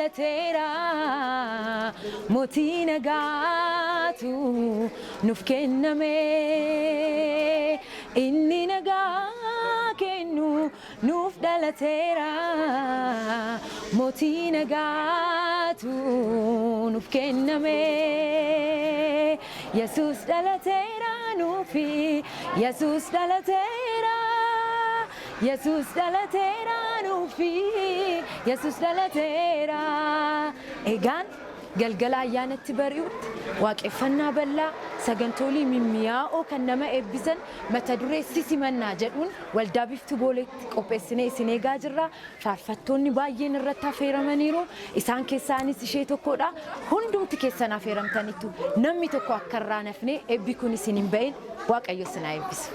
dhalateera, mootii nagaatu nuuf kenname. Inni nagaa kennu nuuf dhalateera, mootii nagaatu nuuf kenname. Yesuus dhalateera nuufi, Yesuus dhalateera. Yesuus dhalateera nuufi, Yesuus dhalateera. Egaan galgala ayyaanatti bari'utti waaqeffannaa bal'aa, sagantoolii mimmiyaa'oo kan nama eebbisan mata duree "Sisimannaa" jedhuun waldaa Biftuu Booleetti qopheessinee isin eegaa jirra. Faarfattoonni baay'een irratti affeeramaniiru. Isaan keessaanis ishee tokkodha. Hundumti keessan affeeramtanitu, namni tokko akka irraa nafne, eebbi kun isin hin ba'in. Waaqayyo isin haa eebbisu.